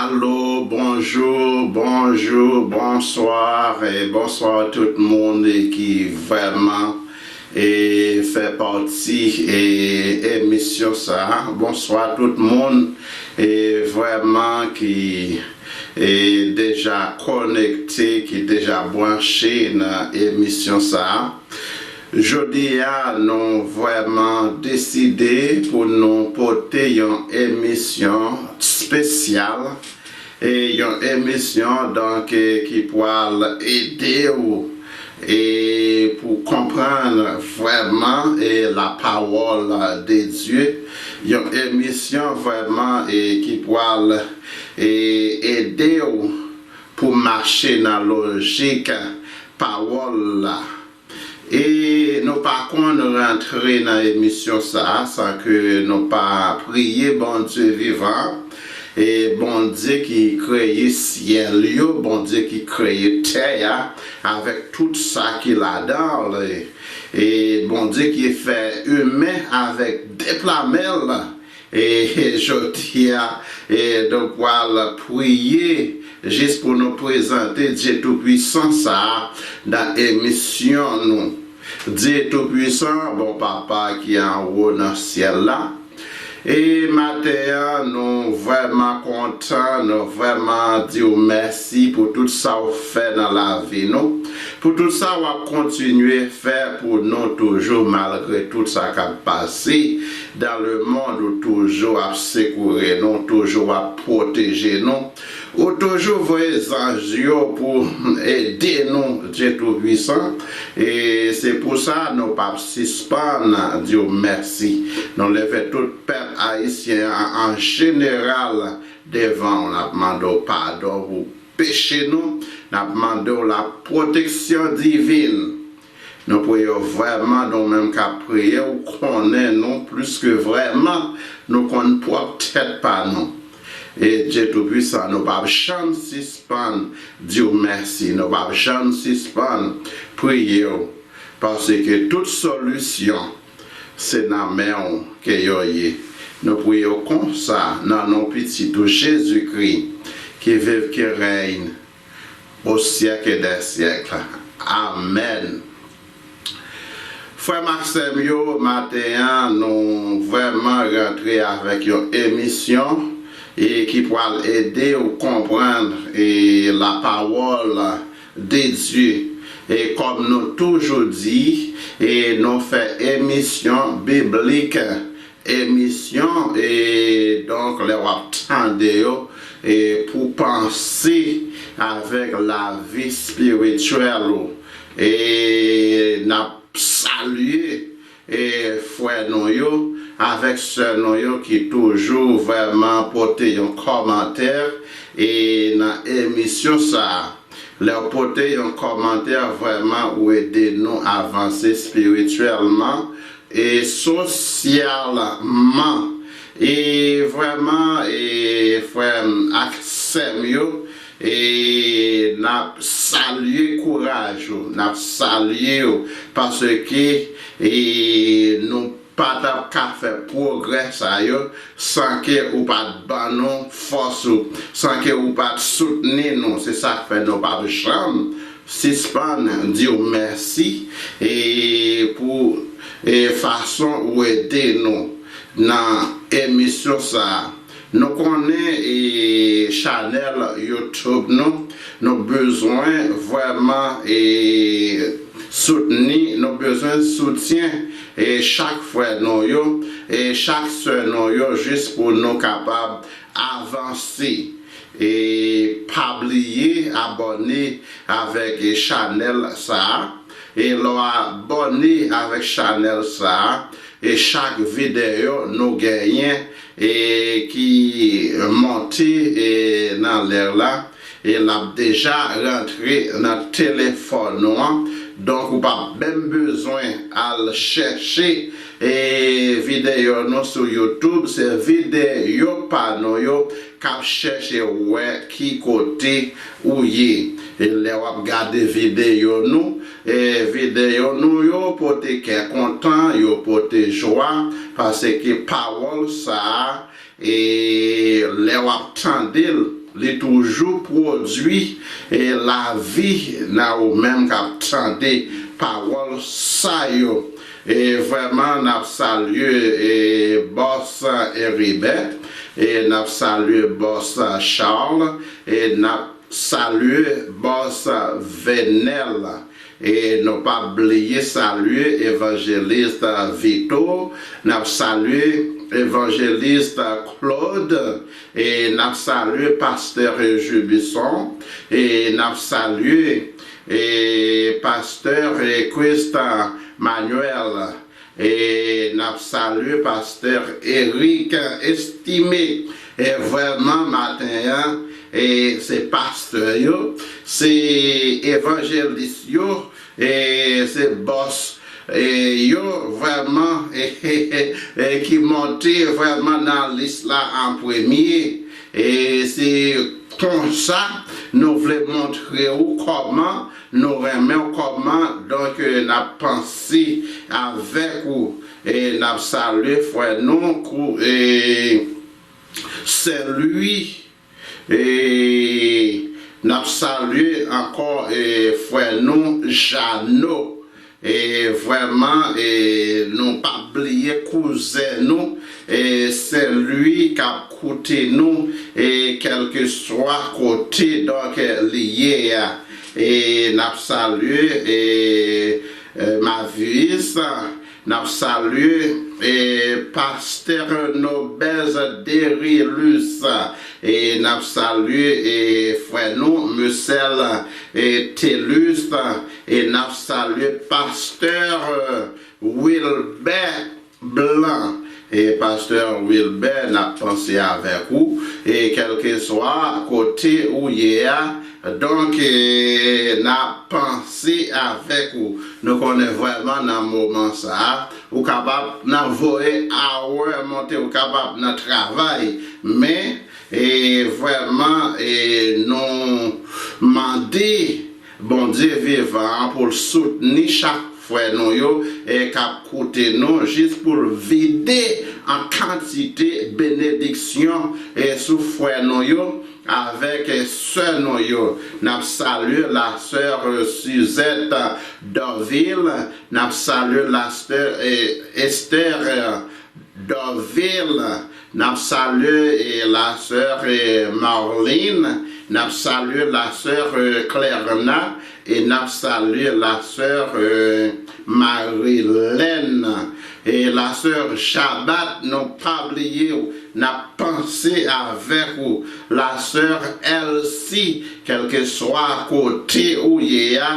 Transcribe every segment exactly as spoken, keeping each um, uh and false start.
Alo, bonjou, bonjou, bonswa, e bonswa tout moun e ki vrèman e fè pati e emisyon sa a. Bonswa tout moun e vrèman ki e deja konekte, ki deja branche nan emisyon sa a. Jodi a, nou vrèman deside pou nou pote yon emisyon espesyal, e yon emisyon, donk, e ki pral ede w e pou konprann vrèman e la parole de Dieu, yon emisyon vrèman e ki pral e ede w pou mache nan lojik pawòl la. E nou pa konn rantre nan emisyon sa a san ke nou pa priye Bondye vivan, e Bondye ki kreye syèl yo, Bondye ki kreye tè a, avèk tout sa ki ladan l, e Bondye ki fè imen avèk de pla men l. E jodi a, e nou pral priye jis pou nou prezante Dye Toupisan sa a nan emisyon nou. Dye Toupisan, bon Papa ki anwo nan syèl la, e maten an, nou vrèman kontan, nou vrèman di w mèsi pou tout sa w fè nan lavi nou, pou tout sa w ap kontinye fè pou nou toujou, malgre tout sa k ap pase dans le monde, ou toujou ap sekoure nou, toujou ap pwoteje nou, ou toujou voye zanj yo pou ede nou, Dye Toupisan. E se pou sa nou p ap sispann di w mèsi. Nou leve tout pèp ayisyen an, an jeneral, devan w, n ap mande w padon pou peche nou, n ap mande w la pwoteksyon divin. Nou priye w vrèman, nou menm k ap priye, ou konnen nou plis ke vrèman, nou konn pwòp tèt pa nou. E Dye Toupisan, nou p ap janm sispann di w mèsi, nou p ap janm sispann priye w, paske tout solisyon se nan men w ke yo ye. Nou priye w konsa nan non Pitit ou Jezikri, ki viv, ki rèy au siècle des siècles. Amèn. Frè m ak sè m yo, maten an, nou vrèman rantre avèk yon emisyon e ki pral ede w konprann e la parole de Dieu. E kòm nou toujou di, e nou fè emisyon biblik, emisyon, e donk lè w ap tande yo, e pou panse avèk lavi espirityèl ou. E n ap salye e frè nou yo avèk sè nou yo ki toujou vrèman pote yon kòmantè e nan emisyon sa a. Lè w pote yon kòmantè, vrèman ou ede nou avanse espirityèlman e sosyalman. E vrèman, e frè m ak sè m yo, e n ap salye kouraj ou, n ap salye w, paske e nou pa t ap ka fè pwogrè sa yo san ke ou pa t ban nou fòs ou, san ke ou pa t soutni nou. Se sa k fè nou p ap janm sispann di w mèsi e pou e fason ou ede nou nan emisyon sa a. Nou konnen e chanèl YouTube nou, nou bezwen vrèman e soutni, nou bezwen soutyen e chak frè nou yo e chak sè nou yo jis pou nou kapab avanse. E pa bliye abòne avèk e chanèl sa a. E lè w abòne avèk chanèl sa a, e chak videyo nou genyen e ki monte e nan lè la, e l ap deja rantre nan telefòn ou an. Donk, ou p ap menm bezwen al chèche e videyo nou sou YouTube. Se videyo pa nou yo k ap chèche wè ki kote ou ye. E lè w ap gade videyo nou, e videyo nou yo pote kè kontan, yo pote jwa, paske pawòl sa a, e lè w ap tande l, li toujou pwodui e lavi nan ou menm k ap tande pawòl sa yo. E vrèman, n ap salye e bòs Heribert, e n ap salye bòs Charles, e n ap salye bòs Venel. E nou p ap bliye salye evanjelis Vito, n ap salye evanjelis Claude, e n ap salye pastè Jubison, e n ap salye e pastè e Christ Manuel. E n ap salye pastè Eric Estimé. E vrèman, maten an, e se pastè yo, se evanjelis yo, e se bòs e yo vrèman e, e, e ki monte vrèman nan lis la an premye. E se konsa nou vle montre w kòman nou renmen w, kòman, donk, e, n ap panse avèk ou. E n ap salye frè nou kou, e, Sen Lwi. E n ap salye ankò, e, frè nou Jano. E vrèman, e nou p ap bliye kouzen nou, e Sen Lwi k ap koute nou, e kèlkeswa kote, donk, li ye a. E n ap salye, e, e Mavis, n ap salye, e pastè Nobèz Derilus, e n ap salye, e frè nou Musèl, e Telus, e n ap salye pastè, e, Wilbert Blanc. E pastè Wilbert, n ap panse avèk ou, e kèlkeswa kote ou ye a, donk, e n ap panse avèk ou. Nou konnen vrèman nan moman sa a, ou kapab nan voye awè monte, ou kapab nan travay, men, e vrèman, e nou mande Bondye vivan an pou l soutni chak frè nou yo, e k ap koute nou, jis pou l vide an kantite benediksyon, e sou frè nou yo, avèk, e sè nou yo. N ap salye la sè, e, Suzette Dorvil, n ap salye la sè, e, Esther, e, Dorvil, n ap salye, e, la sè, e, Marlene, n ap salye la sè, e, Clerna, e n ap salye la sè, e, Marilène, e la sè Chabat, nou pa bliye w, n ap panse avèk ou, la sè Elsie, kèlkeswa kote ou ye a.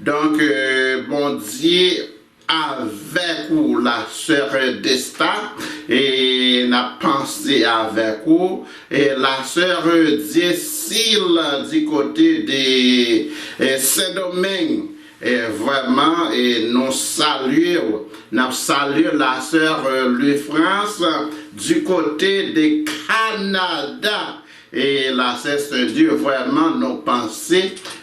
Donk, e, Bondye avèk ou, la sè Desta, e n ap panse avèk ou, e la sè Dyesil di kote de, e, Sendomeng, e vrèman, e nou salye w. N ap salye la sè, e, Lifrans di kote de Kanada. E la sè Sen Dye, vrèman, nou panse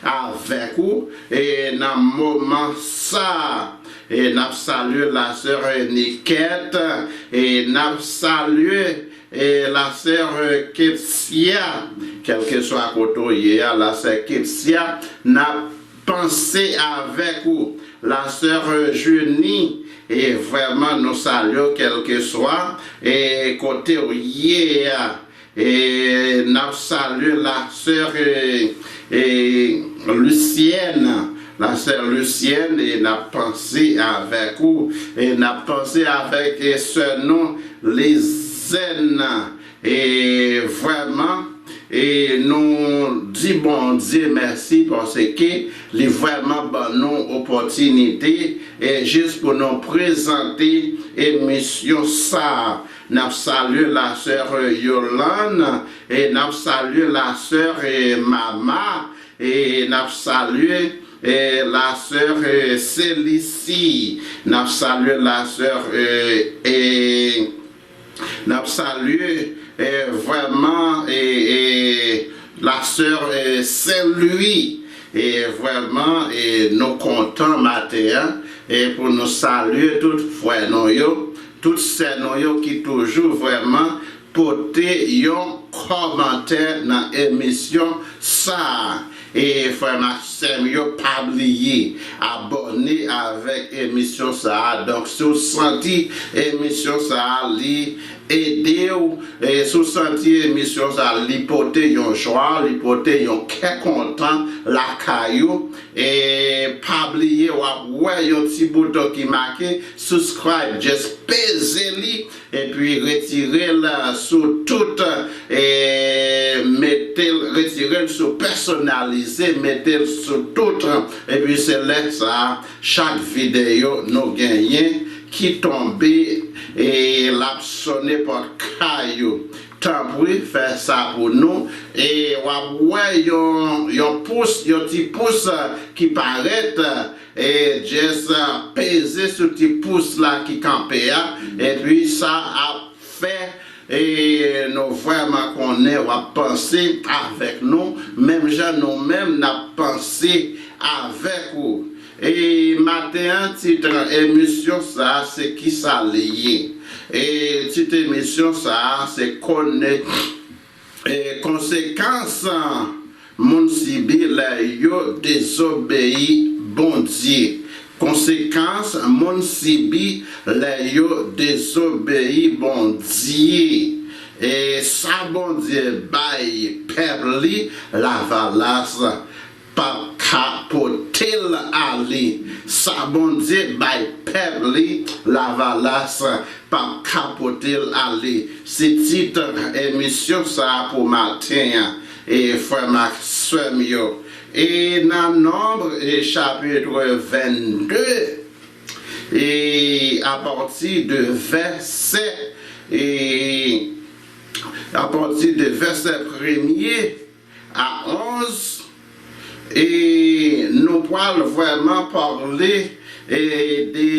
avèk ou, e nan moman sa a. E n ap salye la sè Nikèt, e n ap salye, e la sè Ketsia, kèlkeswa kote w ye a, la sè Ketsia, n ap panse avèk ou, la sè Jeni, e vrèman, nou salye w, kèlkeswa, e kote w ye a. E n ap salye la sè, e, e, Lucienne, la sè Lucienne, e n ap panse avèk ou, e n ap panse avèk, e, sè nou Lizène, e vrèman, e nou di Bondye mèsi paske li vrèman ban nou opòtinite, e jis pou nou prezante emisyon sa a. N ap salye la sè Yolande, e n ap salye la sè, e, Mama, e n ap salye, e, la sè, e, Celicie, n ap salye la sè, e, e, n ap salye, e, vrèman, e, e, la sè, e, Sen Lwi. E vrèman, e, nou kontan maten an, e pou nou salye tout frè nou yo, tout sè nou yo ki toujou vrèman pote yon kòmantè nan emisyon sa a. E frè m ak sè m yo, pa bliye abòne avèk emisyon sa a. Donk, si w santi emisyon sa a, li ede w, e si w santi emisyon sa a, li pote yon jwa, li pote yon kè kontan lakay ou, e pa bliye, w ap wè yon ti bouton ki make subscribe, just peze li, epi retire l sou tout, e mete l, retire l sou pèsonalize, mete l sou tout, epi se lè sa a, chak videyo nou genyen ki tonbe, e l ap sone pòt kay ou. Tanpri, fè sa pou nou, e w ap wè yon, yon pous, yon ti pous ki parèt, e just peze sou ti pous la ki kanpe a, epi sa ap fè, e nou vrèman konnen w ap panse avèk nou, menm jan nou menm n ap panse avèk ou. E maten an, tit emisyon sa a, se kisa li ye? E tit emisyon sa a, se konnen, e konsekans moun sibi lè yo dezobeyi Bondye. Konsekans moun sibi lè yo dezobeyi Bondye. E sa Bondye bay pèp li, lavalas p ap ka pote l ale. Sa Bondye bay pèp li, lavalas p ap ka pote l ale. Se tit emisyon sa a pou maten an, e frè m ak sè m yo. E nan Nonb, e chapit vennde, e apati de vèsè, e apati de vèsè premye a onz, e nou pral vrèman pale, e de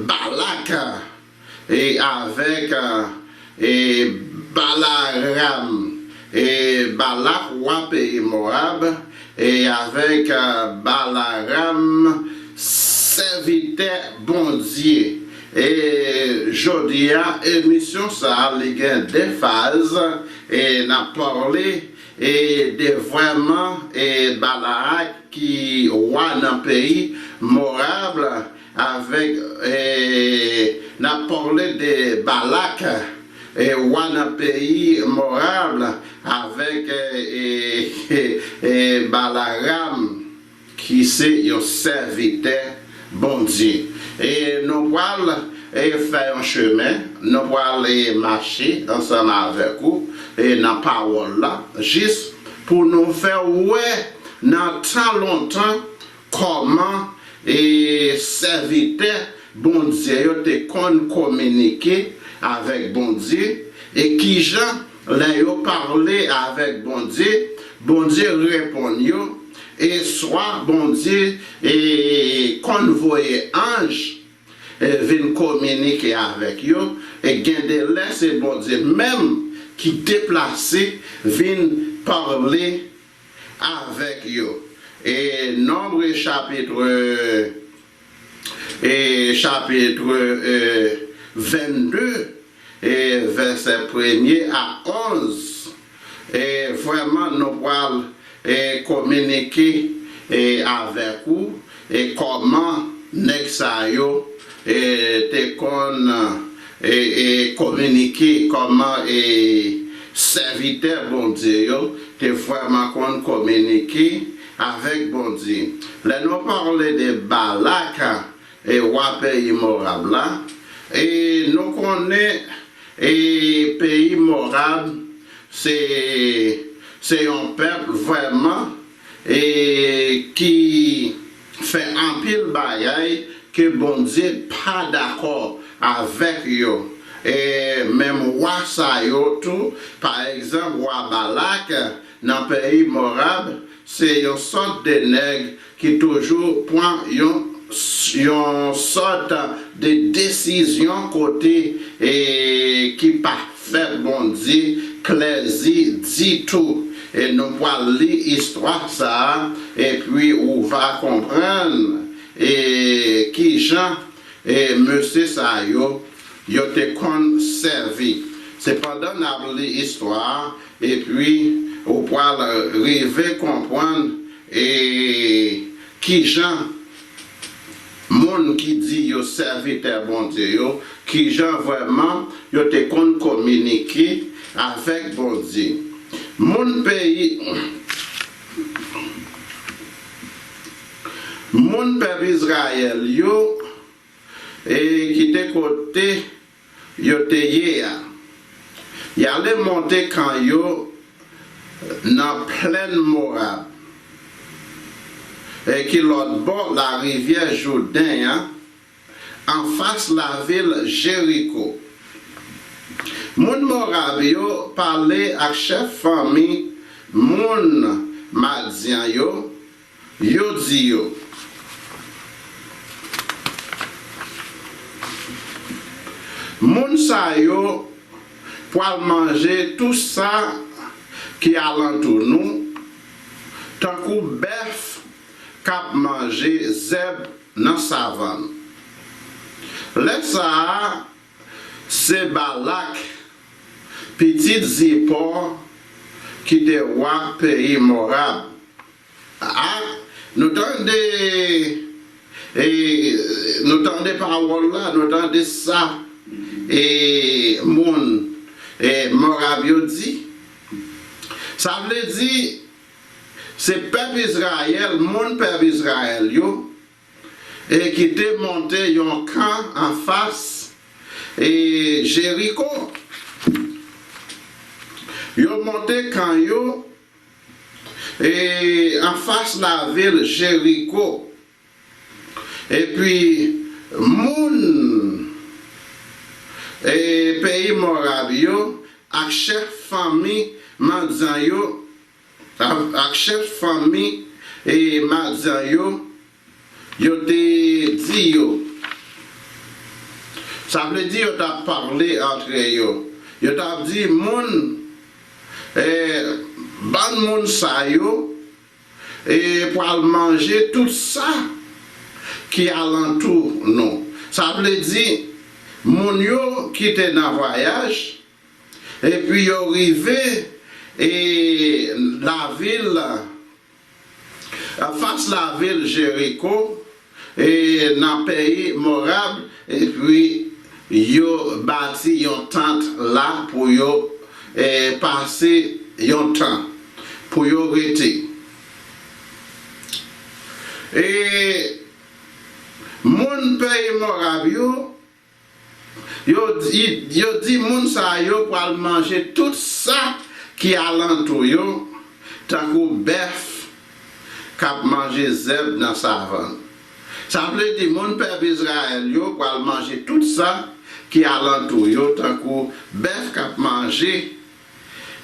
Balak, e avèk, e Balaram, e Balak, wa peyi Moab, e avèk, e Balaram, sèvitè Bondye. E jodi a, emisyon sa a, li gen de faz, e n ap pale, e de vrèman, e Balak ki wa nan peyi Moab, avèk, e n ap pale de Balak, e wa nan peyi Moab, avèk, e, e, e Balaram, ki se yon sèvitè Bondye. E nou pral, e fè yon chemen, nou pral, e mache ansanm avèk ou, e nan pawòl la, jis pou nou fè w wè nan tan lontan kòman, e sèvitè Bondye yo te konn kominike avèk Bondye, e kijan lè yo pale avèk Bondye, Bondye reponn yo, e swa Bondye, e konn voye anj, e vin kominike avèk yo, e gen de lè se Bondye menm ki deplase vin pale avèk yo. E Nonb chapit, e chapit, e vennde, e vèsè premye a onz. E vrèman, nou pral, e kominike, e avèk ou, e kòman nèg sa yo, e te konn, e, e kominike, kòman, e sèvitè Bondye yo te vrèman konn kominike avèk Bondye. Lè nou pale de Balak, e wa peyi Moab la, e nou konnen, e peyi Moab se, se yon pèp vrèman, e ki fè anpil bagay ke Bondye pa dakò avèk yo. E menm wa sa yo tou, pa egzanp, wa Balak nan peyi Moab, se yon sòt de nèg ki toujou pran yon, yon sòt de desizyon kote, e ki pa fè Bondye plèzi ditou. E nou pral li istwa sa a, epi ou va konprann, e kijan, e mesye sa yo, yo te konn sèvi. Se pandan n ap li istwa a, epi ou pral rive konprann e kijan moun ki di yo sèvitè Bondye yo, kijan vrèman yo te konn kominike avèk Bondye. Moun peyi, moun pèp Izrayèl yo, e ki te kote yo te ye a. Y ale monte kan yo nan plèn Moab, e ki lòt bò larivyè Jouden an, anfas lavil Jeriko. Moun Moab yo pale ak chèf fanmi moun Madyan yo, yo di yo, Moun sa yo pral manje tou sa ki alantou nou, tankou bèf k ap manje zèb nan savann. Lè sa a, se Balak, pitit Zipò, ki te wa peyi Mowab. A, nou tande, e, nou tande pawòl la, nou tande sa, e, moun, e, Mowab yo di. Sa vle di, se pèp Izrayèl, moun pèp Izrayèl yo, e ki te monte yon kan anfas, e, Jeriko. Yo monte kan yo, e, anfas lavil Jeriko. Epi, moun, e, peyi Mowab yo ak chèf fanmi Madyan yo, ak, ak chèf fanmi, e, Madyan yo, yo te di yo, sa vle di yo t ap pale antre yo. Yo t ap di moun, e, bann moun sa yo, e, pral manje tout sa ki alantou nou. Sa vle di, moun yo ki te nan vwayaj, epi yo rive, e, lavil, anfas lavil Jeriko, e, nan peyi Mowab, epi yo bati yon tant la pou yo, e, pase yon tan, pou yo rete. E moun peyi Mowab yo, yo di, yo di moun sa yo pral manje tout sa ki alantou yo, tankou bèf k ap manje zèb nan savann. Sa vle di moun pèp Izrayèl yo pral manje tout sa ki alantou yo, tankou bèf k ap manje,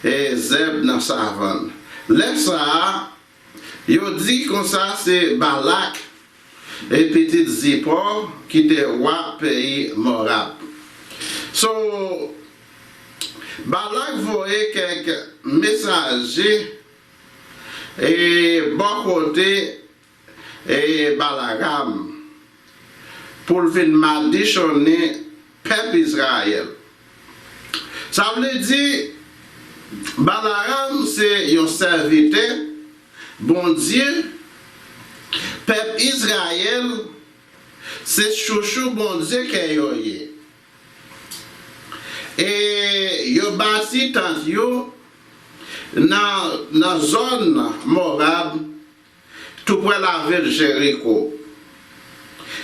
e, zèb nan savann. Lè sa a, yo di konsa se Balak, e, pitit Zipò, ki te wa peyi Mowab. So, Balak voye kèk mesaje, e, bò kote, e, Balaram pou l vin madichonnen pèp Izrayèl. Sa vle di, Balaram se yon sèvitè Bondye, pèp Izrayèl se chouchou Bondye ke yo ye. E yo bati tant yo nan, nan zòn Mowab, toupre lavil Jeriko.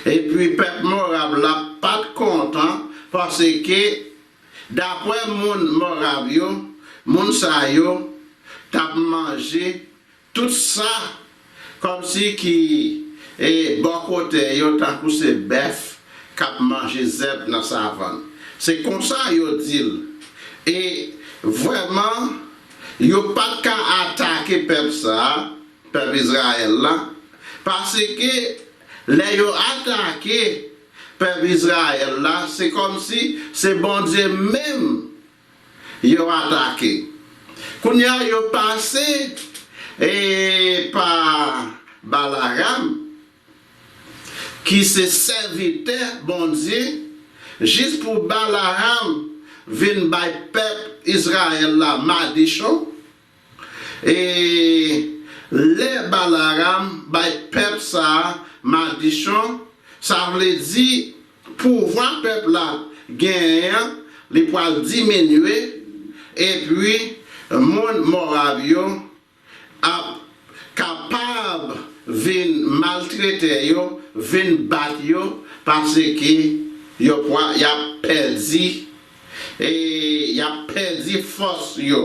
Epi pèp Mowab la pa t kontan, paske, dapre moun Mowab yo, moun sa yo t ap manje tout sa, kòmsi ki, e, bò kote yo, tankou se bèf k ap manje zèb nan savann. Se konsa yo di l. E vrèman, yo pa t ka atake pèp sa a, pèp Izrayèl la, paske lè yo atake pèp Izrayèl la, se kòmsi se Bondye menm yo atake. Kounye a, yo pase, e, pa Balaram, ki se sèvitè Bondye, jis pou Balaram vin bay pèp Izrayèl la madichon. E lè Balaram bay pèp sa a madichon, sa vle di pouvwa pèp la genyen an, li pral diminye, epi moun Mowab yo ap kapab vin maltrete yo, vin bat yo, paske yo pwa, y ap pèdi, e y ap pèdi fòs yo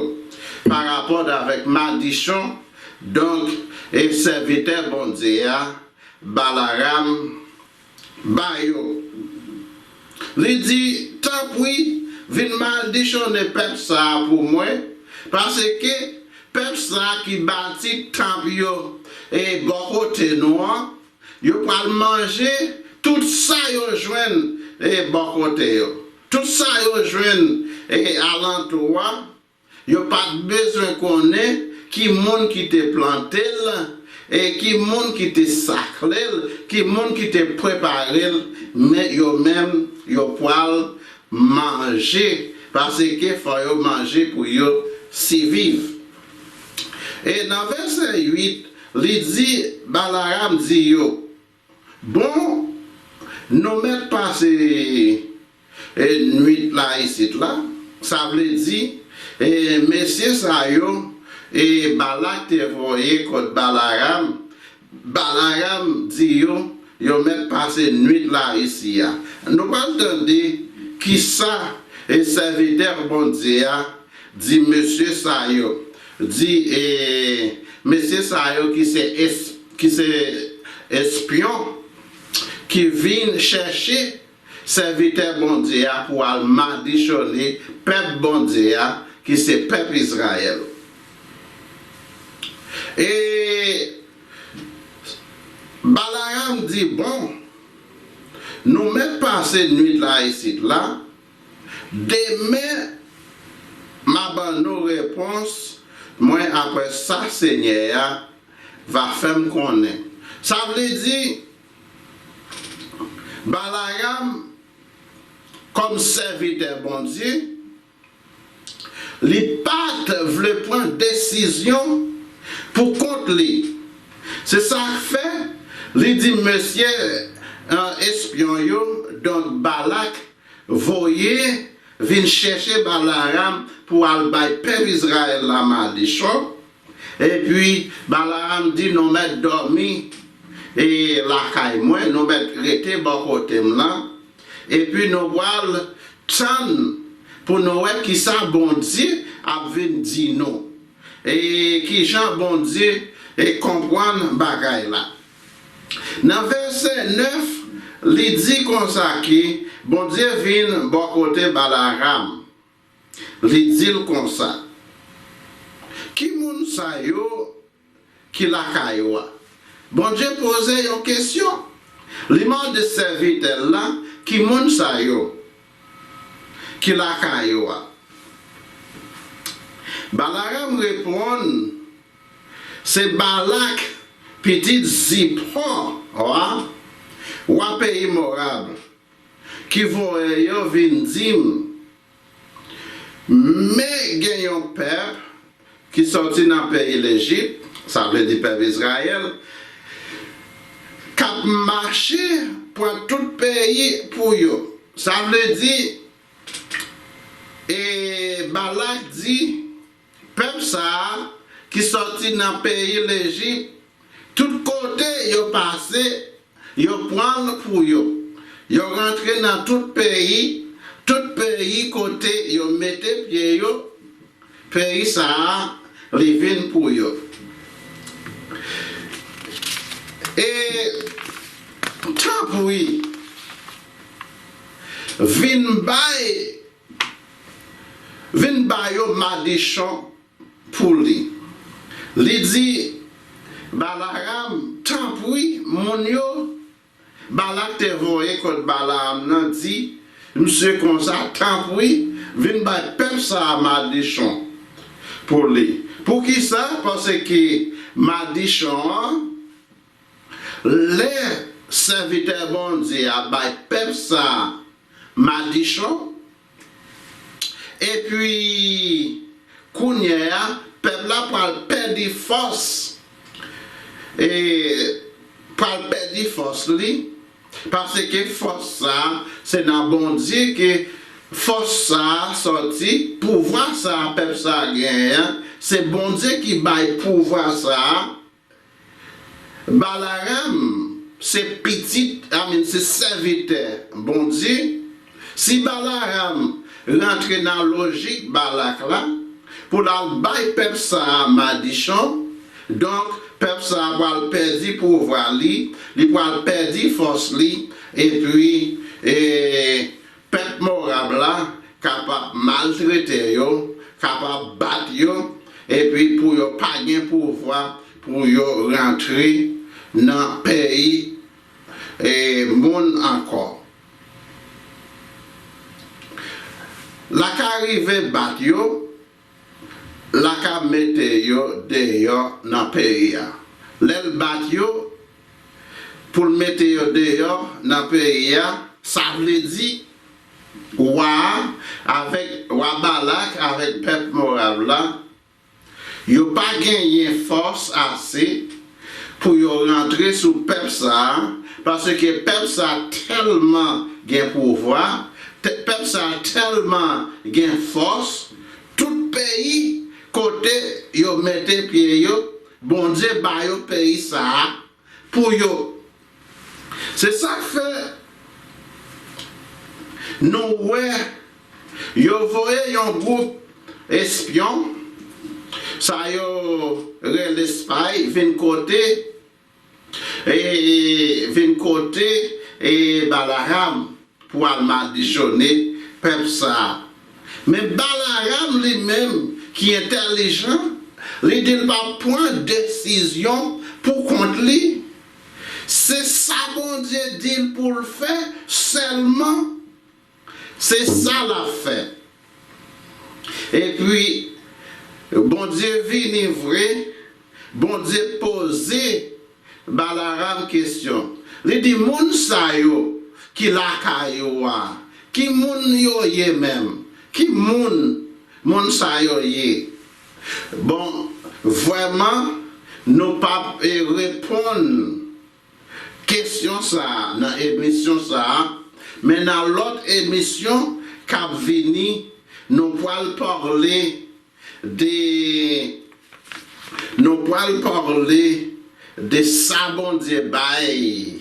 parapòt avèk madichon, donk, e sèvitè Bondye a, Balaram, ba yo. Li di, tanpri, vin madichonnen pèp sa a pou mwen, paske pèp sa a ki bati tanp yo e bò kote nou an, yo pral manje tout sa yo jwenn e bò kote yo. Tout sa yo jwenn e alantou a, yo pa t bezwen konnen ki moun ki te plante l, e ki moun ki te sakle l, ki moun ki te prepare l, men yo menm, yo pral manje, paske fò yo manje pou yo siviv. E nan vèsè uit, li di, Balaram di yo, bon, nou mèt pase e, nwit la isit la, sa vle di, e, mesye sa yo, e, Balak te voye kot Balaram, Balaram di yo, yo mèt pase nwit la isi a. Nou pral tande kisa, e, sèvitè Bondye a di mesye sa yo, di, e, mesye sa yo ki se es-, ki se espyon, ki vin chèche sèvitè Bondye a pou al madichone pèp Bondye a, ki se pèp Izrayèl. E Balaram di, bon, nou mèt pase nwit la isit la, demen m a ban nou repons mwen apre sa Senyè a va fè m konnen. Sa vle di, Balaram, kòm sèvitè Bondye, li pa t vle pran desizyon pou kont li. Se sa k fè li di mesye, eh, espyon yo, donk Balak, voye vin chèche Balaram pou al bay pèp Izrayèl la madichon. Epi Balaram di, nou mèt dòmi e lakay mwen, nou mèt rete bò kote m lan. Epi nou pral tann pou nou wè kisa Bondye ap vin di nou. E kijan Bondye e konprann bagay la. Nan vèsè nèf, li di konsa ki Bondye vin bò kote Balaram. Li di l konsa, ki moun sa yo ki lakay ou a? Bondye poze yon kesyon. Li mande sèvitè l la, ki moun sa yo ki lakay ou a? Balaram reponn, se Balak, pitit Zipò, wa, wa peyi Mowab, ki voye yo vin di m, men gen yon pèp ki sòti nan peyi Lejip, sa vle di pèp Izrayèl, k ap mache pran tout peyi pou yo. Sa vle di, e Balak di, pèp sa a ki sòti nan peyi Lejip, tout kote yo pase, yo pran l pou yo. Yo rantre nan tout peyi, tout peyi kote yo mete pye yo, peyi sa a, li vin pou yo. E tanpri, vin bay, vin ba yo madichon pou li. Li di Balaram, tanpri, moun yo, Balak te voye kot Balaram nan di misye konsa, tanpri, vin bay pèp sa a madichon pou li. Poukisa? Paske madichon an, lè sèvitè Bondye a bay pèp sa a madichon, Epi, kounye a, pèp la pral pèdi fòs, e, pral pèdi fòs li, paske fòs sa a, se nan Bondye ke fòs sa a sòti, pouvwa sa a pèp sa a genyen an, se Bondye ki bay pouvwa sa a. Balaram se pitit, I mean, se sèvitè Bondye. Si Balaram rantre nan lojik Balak la, pou l al bay pèp sa a madichon, donk, pèp sa a pral pèdi pouvwa li, li pral pèdi fòs li, epi, e, pèp Mowab la kapab maltrete yo, kapab bat yo, epi pou yo pa gen pouvwa pou yo rantre nan peyi, e, moun ankò. L a ka rive bat yo, l a ka mete yo deyò nan peyi a. Lè l bat yo, pou l mete yo deyò nan peyi a, sa vle di wa a avèk wa Balak avèk pèp Mowab la, yo pa genyen fòs ase pou yo rantre sou pèp sa a, paske pèp sa a tèlman gen pouvwa, tè- pèp sa a tèlman gen fòs, tout peyi kote yo mete pye yo, Bondye ba yo peyi sa a pou yo. Se sa k fè nou wè yo voye yon gwoup espyon, sa yo rele espay, vin kote, e, vin kote, e, Balaram pou al madichone pèp sa a. Men Balaram li menm ki entèlijan, li di l p ap pran desizyon pou kont li. Se sa Bondye di l pou l fè sèlman, se sa l ap fè. Epi, Bondye vini vre, Bondye poze Balaram kesyon. Li di, moun sa yo ki lakay ou a, ki moun yo ye menm? Ki moun moun sa yo ye? Bon, vrèman, nou p ap, e, reponn kesyon sa a nan emisyon sa a, men nan lòt emisyon k ap vini, nou pral pale de, nou pral pale de sa Bondye bay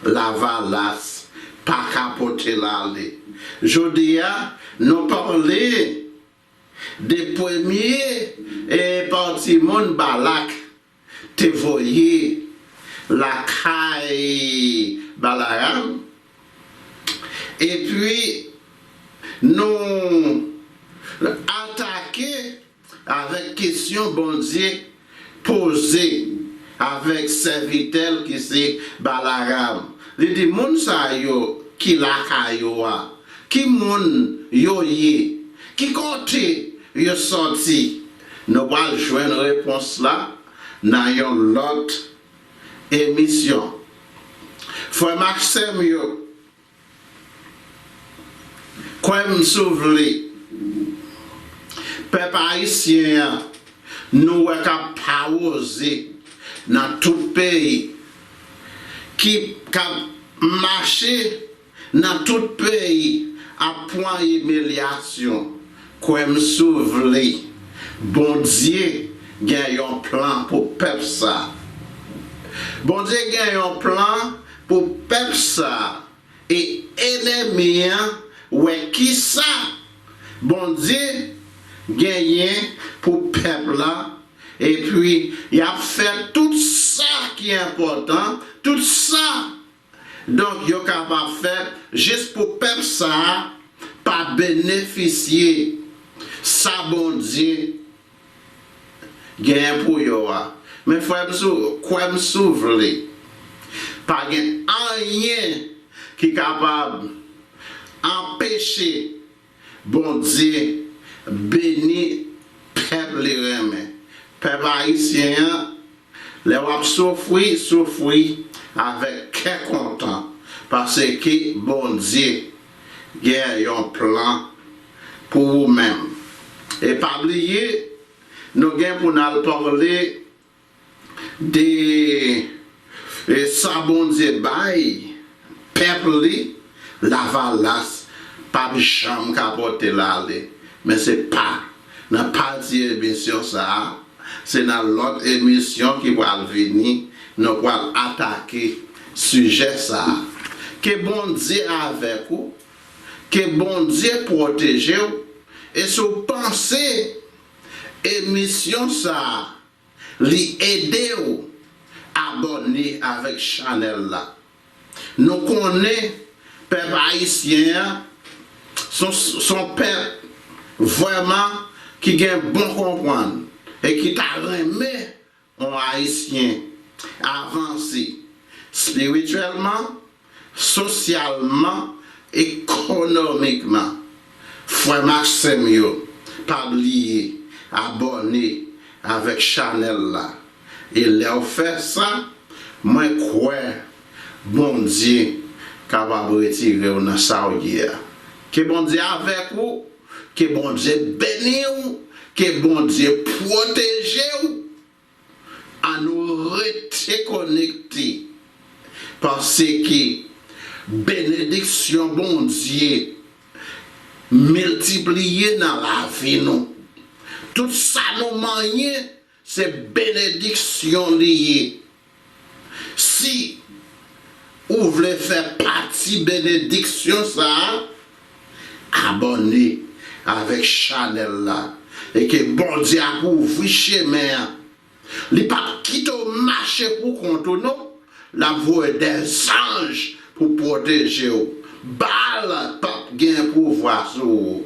Lavalas pa ka pote l ale. Jodi a, nou pale de premye, e, pati moun Balak te voye lakay Balaram. Epi, nou atake avèk kesyon Bondye poze avèk sèvitè l ki se Balaram. Li di, moun sa yo ki lakay ou a, ki moun yo ye? Ki kote yo sòti? Nou pral jwenn repons la nan yon lòt emisyon. Frè m ak sè m yo, kwè m si w vle, pèp ayisyen an, nou wè k ap pawoze nan tout peyi, ki, k ap mache nan tout peyi ap pran imilyasyon. Kwè m si w vle, Bondye gen yon plan pou pèp sa. Bondye gen yon plan pou pèp sa. E enemi an wè kisa Bondye genyen pou pèp la, epi y ap fè tout sa ki enpòtan, tout sa, donk, yo kapab fè jis pou pèp sa a pa benefisye sa Bondye genyen pou yo a. Men frè m, si w, kwè m si w vle, pa gen anyen ki kapab anpeche Bondye beni pèp li renmen. Pèp ayisyen an, lè w ap soufri, soufri avèk kè kontan, paske Bondye gen yon plan pou ou menm. E pa bliye, nou gen pou n al pale de, e, sa Bondye bay pèp li, lavalas p ap janm ka pote l ale. Men se pa nan pati emisyon sa a, se nan lòt emisyon ki pral vini, nou pral atake sijè sa a. Ke Bondye avèk ou, ke Bondye pwoteje w, e si w panse emisyon sa a li ede w, abòne avèk chanèl la. Nou konnen pèp ayisyen an se yon, se yon pèp vrèman ki gen bon konprann e ki ta renmen yon Ayisyen avanse espirityèlman, sosyalman, ekonomikman. Frè m ak sè m yo, pa bliye abòne avèk chanèl la. E lè w fè sa, mwen kwè Bondye kapab retire w nan sa w ye a. Ke Bondye avèk ou, ke Bondye beni w, ke Bondye pwoteje w. Ann nou rete konekte, paske benediksyon Bondye miltipliye nan lavi nou. Tout sa nou manyen, se benediksyon li ye. Si ou vle fè pati benediksyon sa a, abòne avèk chanèl la e ke Bondye ap ouvri chemen an. Li p ap kite w mache pou kont ou non. L ap voye dèzanj pou pwoteje w. Bal p ap gen pouvwa sou ou.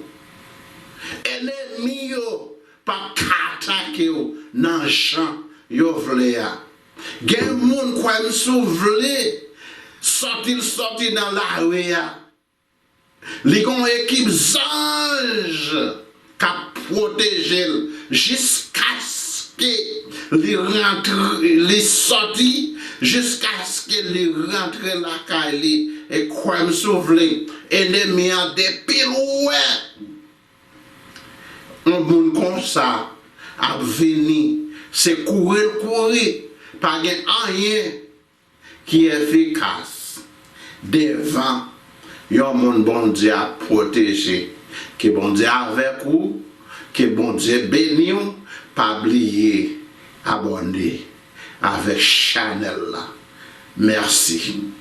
Enemi yo p ap ka atake w nan jan yo vle a. Gen moun, kwè m si w vle, sòti l sòti nan lari a. Li gen yon ekip zanj k ap pwoteje l jiskaske li rantre, li sòti, jiskaske li rantre lakay li. E kwè m si w vle, enemi an depi l wè yon moun konsa ap vini, se kouri l kouri, pa gen anyen ki efikas devan yon moun Bondye ap pwoteje. Ke Bondye avèk ou, ke Bondye beni w, pa bliye abòne avèk chanèl la. Mèsi.